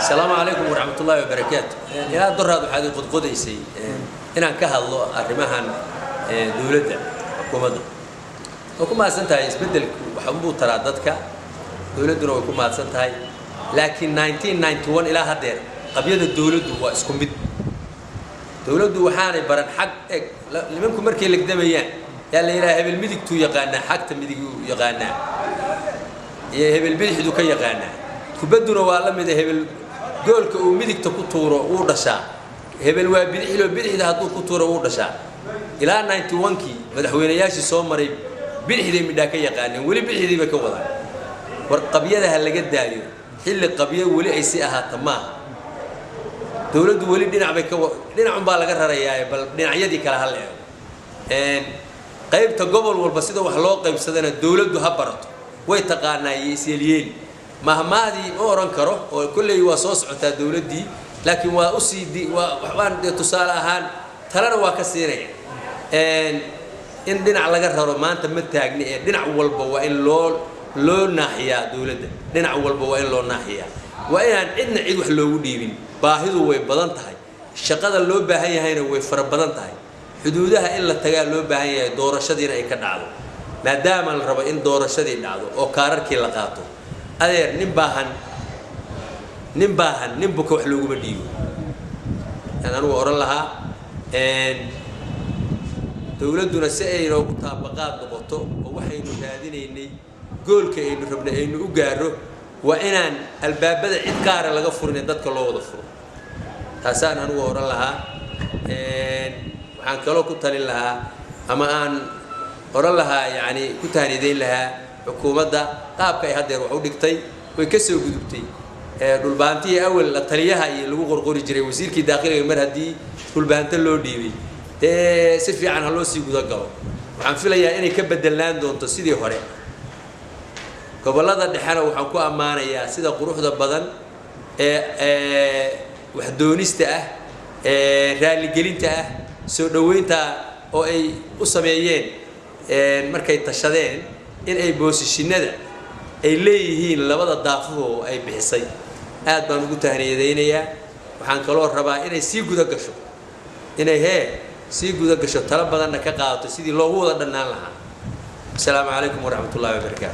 Asalaamu calaykum waraxmat ullaahi wabarakaatu. Ilaa doraad waxaad i qodqodaysay inaan ka hadlo arrimahan dowladda, xukuumadda. Way ku mahadsan tahay, isbeddelku waxunbuu taraa dadka, dowladduna way ku mahadsan tahay. Laakiin 1991 ilaa haddeer qabyada dowladdu waa isku mid. Dowladdu waxaanay baran xag eg. Nimanku markay legdamayaan yaa la yidhaha hebel midigtuu yaqaanaa, xagta midiguu yaqaanaa, iyo hebel bidixduu ka yaqaanaa. Kubadduna waa la mida, hebel goolka uu midigta ku tuuro wuu dhashaa, hebel waa bidixlo, bidixda hadduu ku tuuro wuu dhashaa. Ilaa 91-kii madaxweynayaashii soo maray bidixday midhaa ka yaqaaneen, weli bidixdii bay ka wadaan. War qabyada ha laga daayo, xilli qabyo weli ay si ahaata maaha. Dowladdu weli dhinac bay ka, dhinacunbaa laga rarayaa, bal dhinacyadii kale ha la eego. Qaybta gobol walba sida wax loo qaybsadana dowladdu ha barato, way taqaanaa iyo isyeelyeeli. Mahmahdii ma oran karo oo kolley waa soo socotaa dowladdii, laakiin waa usii waa waxbaan dee tusaale ahaan talena waa ka siinaya. In dhinac laga raro maanta ma taagni ee dhinac walba waa in loo naaxiyaa dowladda, dhinac walba waa in loo naaxiyaa, waa inaan cidna cid wax loogu dhiibin. Baahidu way badan tahay, shaqada loo baahan yahayna way fara badan tahay. Xuduudaha in la tagaa loo baahan yahay, doorashadiina ay ka dhacdo, maadaama la rabo in doorashadii dhacdo oo kaararkii la qaato. Adeer, nin baahan, nin baahan nin buka wax looguma dhiibo yaan anugu odhan lahaa. Dowladduna si ay inoogu taabaqaad noqoto oo waxaynu raadinaynay, goolka aynu rabnay aynu u gaaro, waa inaan albaabada cid gaara laga furin ee dadka loo wada furo. Taasaan anugu odhan lahaa. Waxaan kaloo ku talin lahaa ama aan odhan lahaa, yacni ku tahniideyn lahaa xukuumadda qaabka ay haddeer wax u dhigtay. Way ka soo gudubtay dhulbaantihii awel la taliyaha iyo lagu qorqori jiray wasiirkii daakhiliga. Mar haddii dhulbaanto loo dhiibay, dee si fiican ha loo sii gudagalo. Waxaan filayaa inay ka bedelaan doonto sidii hore. Gobollada dhexena waxaan ku ammaanayaa sida quruxda badan ee waxdoonista ah, ee raaligelinta ah, soo dhoweynta oo ay u sameeyeen markay tashadeen in ay boosishinada ay leeyihiin labada daafuhu ay bixisay. Aad baan ugu tahniyadaynayaa. Waxaan kaloo rabaa inay sii guda gasho, inay hee sii guda gasho, talo badanna ka qaadato sidii loogu wada dhannaan lahaa. Asalaamu calaykum waraxmat ullahi wabarakaatu.